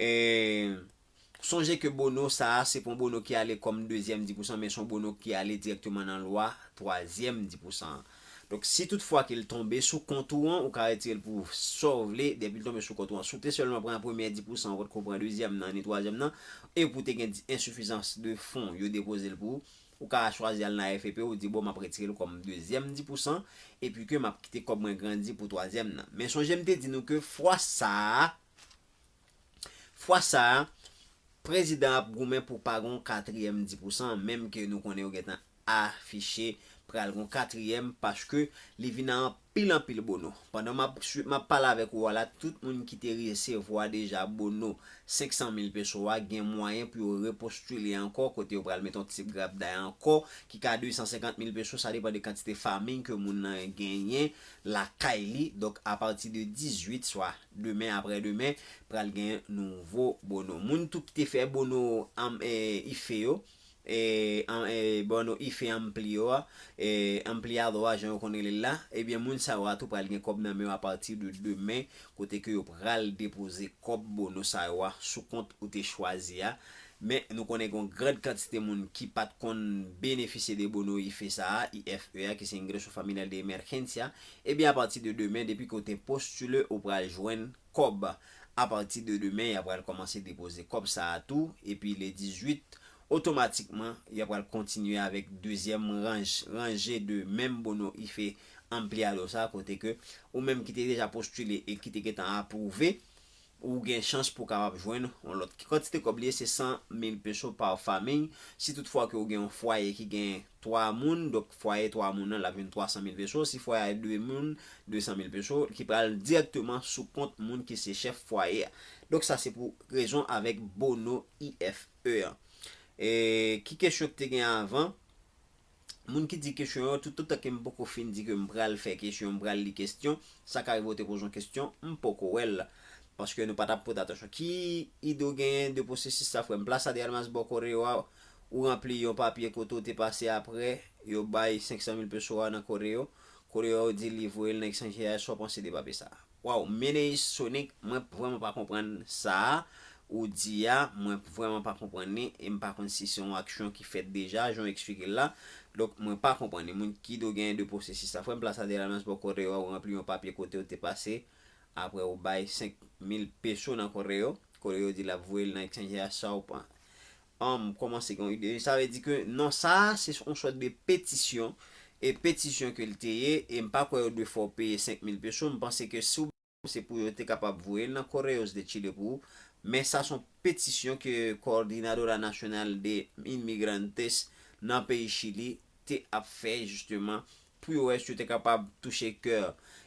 Eh, sonje ke bono sa a, se pa yon bono ki ale kòm dezyèm dis pousan, men se yon bono ki ale dirèkteman nan lwa twazyèm dis pousan an. Donk, si toutfwa ke l tonbe sou kont ou an, ou ka retire l pou sa w vle, depi l tonbe sou kont ou an. Si w te sèlman pran premyè dis pousan, ou potko pran dezyèm nan, ni twazyèm nan, epi w te gen ensifizans de fon, yo depoze l pou ou, ou ka chwazi al nan A F P P, ou di, bon, m ap retire l kòm dezyèm dis pousan, epi ke m ap kite kòb mwen grandi pou twazyèm nan. Men sonje m te di nou ke fwa sa a, fwa sa a, prezidan ap goumen pou pa gon katriyèm dis pousan, menm ke nou konnen yo gentan afiche pral gon katriyèm, paske li vin a anpil, anpil bono. Pandan m ap swi-, m ap pale avèk ou a la, tout moun ki te resevwa deja bono senk san mil peso a, gen mwayen pou yo repostile ankò, kote yo pral mete yon ti grabday ankò, ki ka de san senkant mil peso, sa depann de kantite famin ke moun nan genyen lakay li. Donk, apati de dizuit, swa demen, aprè demen, pral gen nouvo bono. Moun tou ki te fè bono, am, eh, ife yo, eh, an, eh, bono ife ampli yo a, eh, ampliado a, jan yo konn rele l la, ebyen, moun sa yo a tou pral gen kòb nan men yo apati de demen, kote ke yo pral depoze kòb bono sa yo a sou kont ou te chwazi a. Men, nou konnen gen yon gran kantite moun ki pa t konn benefisye de bono ife sa a, I F E a, ki se Ingreso Familiar de Emergencia. Ebyen, apati de demen, depi ke w te postile, ou pral jwenn kòb. Apati de demen, y a pral kòmanse depoze kòb sa a tou, epi le dizuit, otomatikman, y a pral kontinye avèk dezyèm ranj, ranje de menm bono ife ampliado sa, kote ke ou menm ki te deja postile e ki te gentan apwouve, ou gen chans pou w kapab jwenn yon lòt. Ki kantite kòb li ye? Se san mil peso pa fanmi. Si toutfwa ke ou gen yon fwaye ki gen twa moun, donk fwaye twa moun nan, l ap vin twa san mil peso. Si fwaye a de moun, de san mil peso, ki pral dirèkteman sou kont moun ki se chèf fwaye a. Donk sa se pou rezon avèk bono I F E an. E ki kesyon ki te gen avan? Moun ki di kesyon yo, toutotan ke m poko fin di ke m pral fè kesyon, m pral li kesyon, sa ka rive w te poze yon kesyon, m poko wè l. Paske nou pa t ap pote atansyon. Ki ide w genyen de pwosesis sa, frè m? Plaza de Armas bò Koreo a, ou ranpli yon papye kote w te pase, aprè yo bay senk san mil peso a nan Koreo. Koreo di li voye l nan ekschanjyè a, sa w panse de papye sa a? Waw, Meneis Sonic, mwen vrèman pa konprann sa a ou di a, mwen vrèman pa konprann li, e m pa konn si se yon aksyon ki fèt deja, jan w eksplike l la. Donk, mwen pa konprann li. Moun ki do genyen de pwosesis sa, frè m, Plaza de Armas bò Koreo a, ou ranpli yon papye kote w te pase, aprè ou bay senk mil peso nan Koreo. Koreo di l ap voye l nan ekschanjyè a, sa w pa, um, kòmanse gen yon ide. Sa vle di ke non, sa a, se yon sòt de petisyon. E petisyon ke l te ye, e m pa kwè yo dwe fè w peye senk mil peso. M panse ke si w, se pou yo te kapab voye l nan Correos de Chile pou ou. Men sa se yon petisyon ke Coordinadora Nacional de Inmigrantes nan peyi Chili te ap fè, jisteman, pou yo wè si yo te kapab touche kè,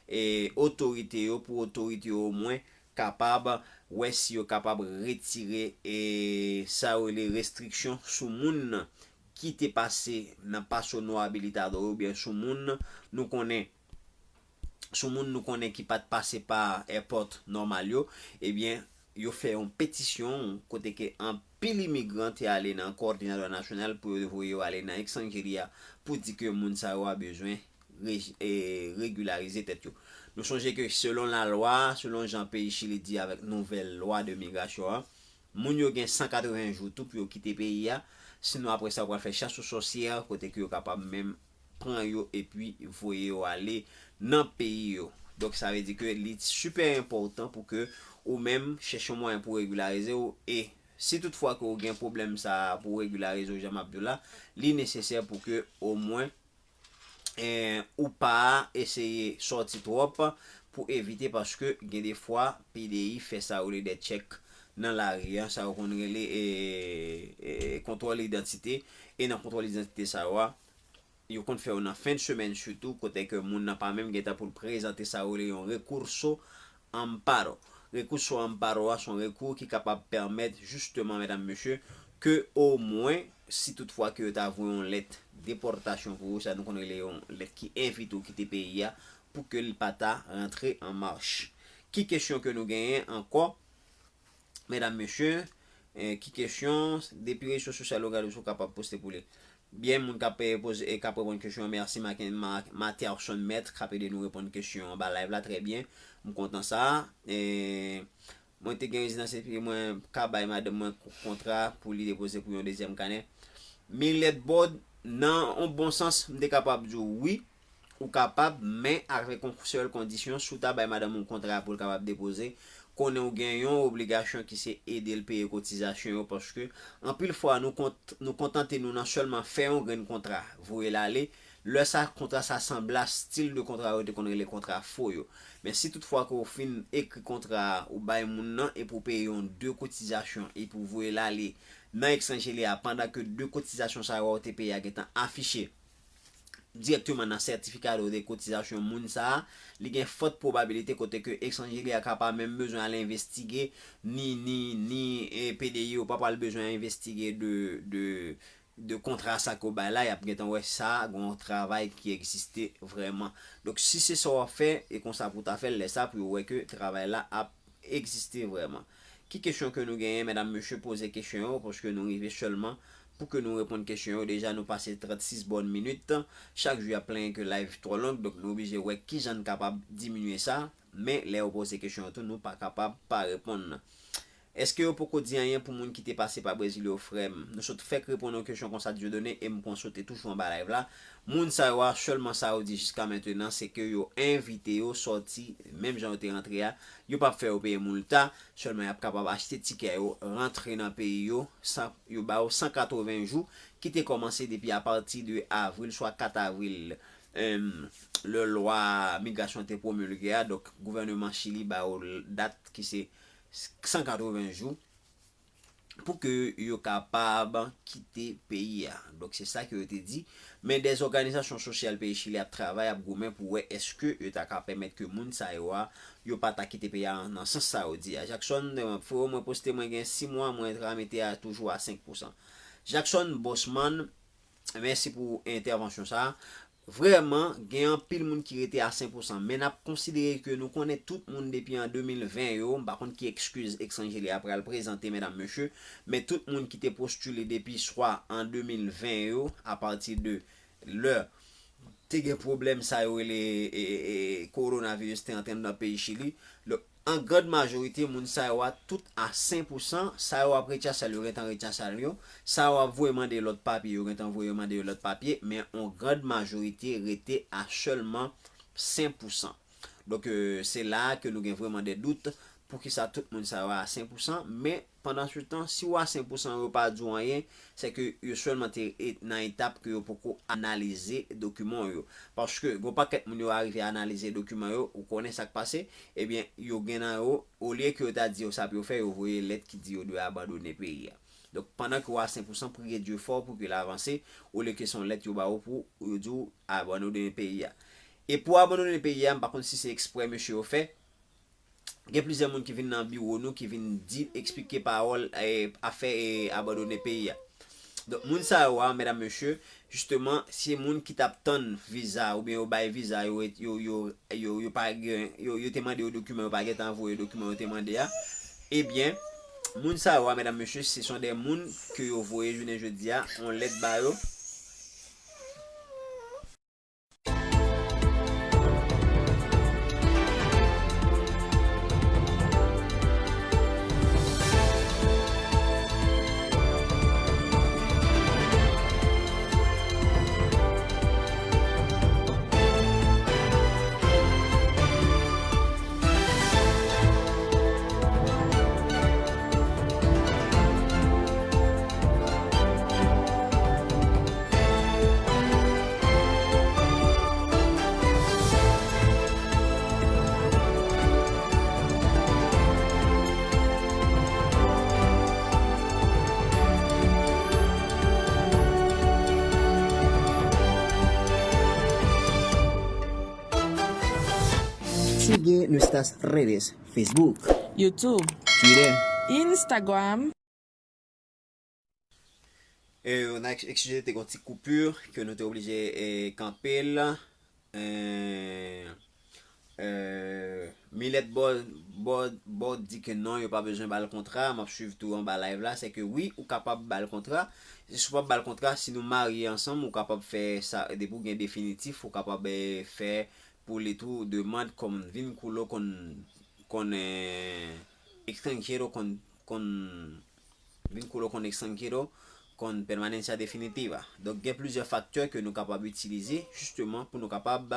e, otorite yo, pou otorite yo omwen kapab wè si yo kapab retire, e, sa yo rele restriksyon sou moun ki te pase nan paso no habilitado yo, oubyen sou moun nou konnen, sou moun nou konnen ki pa t pase pa èpòt nòmal yo, ebyen, yo fè yon petisyon kote ke anpil imigran te ale nan Coordinadora Nacional pou yo voye yo ale nan ekstranjeri a, pou di ke moun sa yo a bezwen re-, e, regilarize tèt yo. Nou sonje ke selon lalwa, selon jan peyi Chili di avèk nouvèl lwa de migrasyon an, moun yo gen san katreven jou tou pou yo kite peyi a, sinon aprè sa yo pral fè chas o sòsyè kote ke yo kapab menm pran yo epi voye yo ale nan peyi yo. Donk sa vle di ke li sipè enpòtan pou ke ou menm chèche yon mwayen pou regilarize w, e si toutfwa ke ou gen pwoblèm sa a pou regilarize w, jan m ap di w la, li nesesè pou ke omwen, eh, ou pa eseye sòti twòp pou evite, paske gen de fwa P D I fè sa yo rele de tchèk nan lari a, sa yo konn rele, e, e, kontwòl idantite, e nan kontwòl idantite sa yo a, yo konn fè yo nan fen de semèn sitou, kote ke moun nan pa menm gentan pou l prezante sa yo rele yon recurso amparo. Recurso amparo a se yon rekou ki kapab pèmèt jisteman, medam, mesye, ke omwen, si toutfwa ke yo ta voye yon lèt depòtasyon pou ou, sa nou konn rele yon lèt ki envite w kite peyi a, pou ke l pa ta rantre an mach. Ki kesyon ke nou genyen ankò, medam, mesye? Eh, ki kesyon? Depi rezo sosyal yo gade, ou kapab poste pou li. Byen, moun k ap, eh, poze, eh, k ap reponn kesyon an, mèsi Maken-, Ma-, Materson Mèt k ap ede nou reponn kesyon anba live la, trè byen. M kontan sa. Eh, mwen te gen rezidans epi mwen ka bay madanm mwen kontra pou li depoze pou yon dezyèm kanè. Millet Bòd, nan yon bon sans, m te kapab di w wi, ou kapab, men avèk yon sèl kondisyon, si w ta bay madanm ou kontra pou l kapab depoze, konnen w gen yon obligasyon ki se ede l peye kotizasyon yo, paske anpil fwa nou kont-, nou kontante nou nan sèlman fè yon grenn kontra, voye l ale. Lè sa, kontra sa sanble a stil de kontra yo te konn rele kontra fo yo. Men si toutfwa ke w fin ekri kontra a, ou bay moun nan, epi w peye yon de kotizasyon, epi w voye l ale nan Exangelia, pandan ke de kotizasyon sa yo a w te peye a gentan afiche dirèkteman nan sètifika de kotizasyon moun sa a, li gen fòt pwobabilite kote ke Exangelia ka pa menm bezwen al envestige, ni, ni, ni, eh, P D I yo pa pral bezwen envestige de, de, de kontra sa ke w bay la, y ap gentan wè sa, gen yon travay ki egziste vrèman. Donk, si se sa w ap fè, e konsa pou w ta fè l, lè sa pou yo wè ke travay la ap egziste vrèman. Ki kesyon ke nou genyen, medam, mesye, poze kesyon yo, paske nou rive sèlman pou ke nou reponn kesyon yo. Deja, nou pase trannsis bòn minit. Chak jou, y ap plenyen ke live twò long, donk nou oblije wè kijan n kapab diminye sa. Men, lè yo poze kesyon yo tou, nou pa kapab pa reponn. Èske yo poko di anyen pou moun ki te pase pa Brezil yo, frè m? Nou sot fèk reponn yon kesyon konsa, Dieudonné, e m pran sote toujou anba live la. Moun sa yo a, sèlman sa yo di jiska mentenan, se ke yo envite yo sòti, menm jan yo te rantre a. Yo p ap fè yo peye multa, sèlman y ap kapab achte tikè yo, rantre nan peyi yo, san, yo ba yo san katreven jou, ki te kòmanse depi apati de avril, swa kat avril, em, lè lwa migrasyon te pwomilge a, donk gouvèneman Chili ba yo dat ki se san katreven jou pou ke yo kapab kite peyi a. Donk, se sa ke yo te di. Men dè òganizasyon sosyal peyi Chili ap travay, ap goumen pou wè èske yo ta ka pèmèt ke moun sa yo a, yo pa ta kite peyi a nan sans sa yo di a. Jackson, eh, freo, mwen poste mwen gen sis mwa, mwen tramite a toujou a senk pousan. Jackson Bosman, mèsi pou entèvansyon sa a. Vrèman, gen anpil moun ki rete a sen pousan, men n ap konsidere ke nou konnen tout moun depi an de mil ven yo, m pa konn ki ekskiz Exangelia pral prezante, medam, mesye, men tout moun ki te postile depi swa an de mil ven yo, apati de lè te gen pwoblèm sa yo rele, e, e, e, kowonaviris te antre anndan peyi Chili. Donk, an grand majorite, moun sa yo a tout a sen pousan, sa yo ap retyase yo gentan retyase yo, sa yo ap voye mande lòt papye, yo gentan voye mande yo lòt papye, men an grand majorite rete a sèlman sen pousan. Donk, eh, se la a ke nou gen vrèman de dout poukisa tout moun sa yo a sen pousan, men pandan se tan, si w a sen pousan yo pa di w anyen, se ke yo sèlman te e-, nan etap ke yo poko analize dokiman yo. Paske gon pakèt moun yo arive analize dokiman yo, ou konnen sa k pase, ebyen, yo gen nan yo, olye ke yo ta di yo sa pou yo fè, yo voye lèt ki di yo dwe abandone peyi a. Donk, pandan ke w a sen pousan, priye Dye fò pou ke l avanse, olye ke se yon lèt yo ba w pou yo di w abandone peyi a. E pou abandone peyi a, m pa konn si se eksprè mesye yo fè, gen plizyè moun ki vin nan biwo nou, ki vin di, eksplike pawòl, eh, afè, eh, abandone peyi a. Donk, moun sa yo a, medam, mesye, jisteman, se moun ki t ap tann viza, oubyen yo bay viza, yo, yo, yo, yo, yo pa gen, yo, yo te mande yo dokiman, yo pa gentan voye dokiman yo te mande a. Ebyen, moun sa yo a, medam, mesye, se son de moun ke yo voye jounen jodi a, yon lèt ba yo. Sigue nuestras redes, Facebook, YouTube, Twitter, Instagram. E, n a eks-, eskize, te gen yon ti koupur ke nou te oblije, e, kanpe l. E, Euh, Milèt Bò, Bò, Bò di ke non, yo pa bezwen ba l kontra. M ap swiv tou anba live la, se ke wi, ou kapab ba l kontra. Si w p ap ba l kontra, si nou marye ansanm, ou kapab fè sa, depi w gen definitif, ou kapab, eh, fè pou li tou demann kon vínculo con, con, eh, extranjero, con, con vínculo con extranjero, con permanencia definitiva. Donk, gen plizyè faktè ke nou kapab itilize, jisteman, pou nou kapab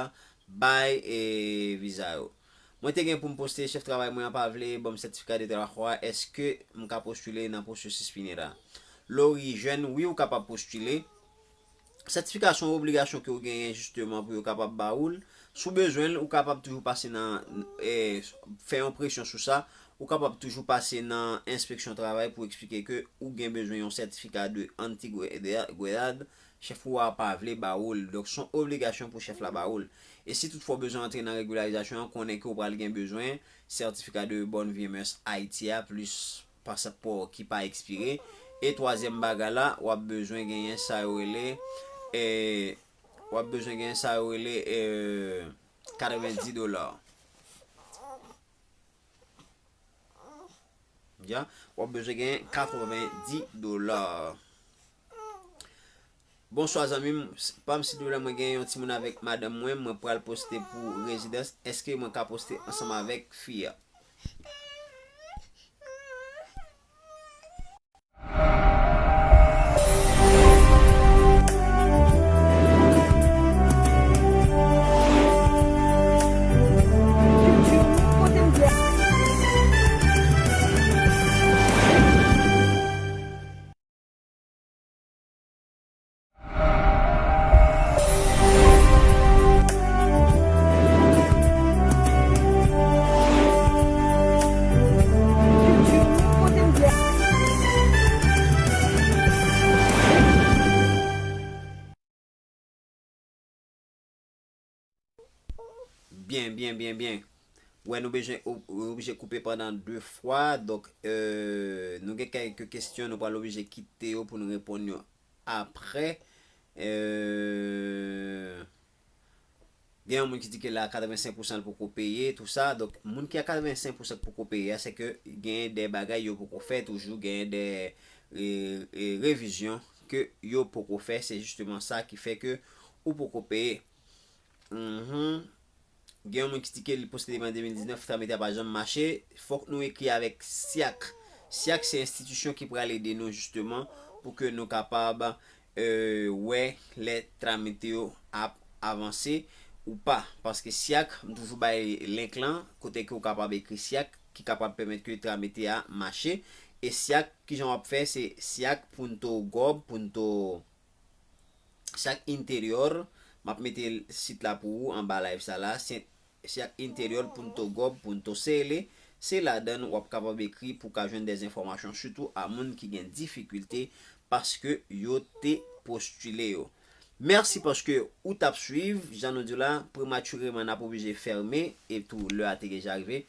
bay, eh, viza yo. Mwen te gen pou m poste, chèf travay mwen an pa vle ban m sètifika de trabajo a, èske m ka postile nan pwosesis Pinera? Lori Jèn, wi, ou kapab postile. Sètifikasyon yon obligasyon ke w genyen jisteman pou yo kapab ba ou l. Si w bezwen l, ou kapab toujou pase nan, eh, fè yon presyon sou sa. Ou kapab toujou pase nan enspeksyon travay pou eksplike ke ou gen bezwen yon sètifika de antigüedad, chèf ou a pa vle ba ou l. Donk, se yon obligasyon pou chèf la ba ou l. E si toutfwa w bezwen antre nan regilarizasyon an, konnen ke w pral gen bezwen sètifika de bonne vie et mœurs Ayiti a, plis paspò ki pa ekspire. E twazyèm bagay la, w ap bezwen genyen sa yo rele, eh, w ap bezwen genyen sa yo rele, eh, katrevendi dola. Ya, w ap bezwen genyen katrevendi dola. Bonswa zanmi m, pa m silvouplè, mwen gen yon timoun avèk madanm mwen, mwen pral poste pou rezidans, èske mwen ka poste ansanm avèk fi a? Byen, byen, byen, byen. Wè, nou bezwen ob-, oblije koupe pandan de fwa. Donk, euh, nou gen kèk kesyon, nou pral oblije kite yo pou nou reponn yo apre. Euh, gen yon moun ki di ke la katrevensenk pousan l poko peye, tou sa. Donk, moun ki a katrevensenk pousan k poko peye a, se ke gen de bagay yo poko fè toujou, gen de, e, e, revizyon ke yo poko fè. Se jisteman sa ki fè ke ou poko peye. Mhm. Gen yon moun ki di ke li poste depi an de mil diznèf, tramite a pa janm mache. Fòk nou ekri avèk SIAC. SIAC se enstitisyon ki pral ede nou jisteman pou ke nou kapab, euh, wè lè tramite yo ap avanse ou pa. Paske SIAC, m toujou bay link lan, kote ke ou kapab ekri SIAC, ki kapab pèmèt ke tramite a mache. E SIAC, kijan w ap fè, se siac punto gov punto SIAC Interior, m ap mete sit la pou ou anba live sa la, se siac interior punto gov punto cl. Se ladan w ap kapab ekri pou w ka jwenn de enfòmasyon, sitou a moun ki gen difikilte paske yo te postile yo. Mèsi paske ou t ap swiv. Jan nou di w la, prematireman n ap oblije fèmen, e tou lè a te deja rive,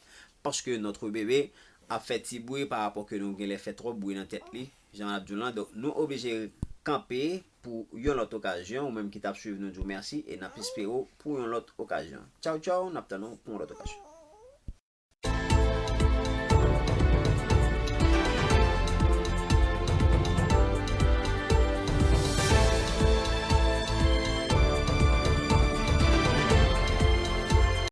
paske notre bébé ap fè ti bri pa rapò ke nou genlè fè twòp bri nan tèt li, jan n ap di w lan. Donk, nou oblije kanpe pou yon lòt okazyon. Ou menm ki t ap swiv, nou di w mèsi e n ap espere w pou yon lòt okazyon. Tchaw, tchaw, n ap tann ou pou yon lòt okazyon.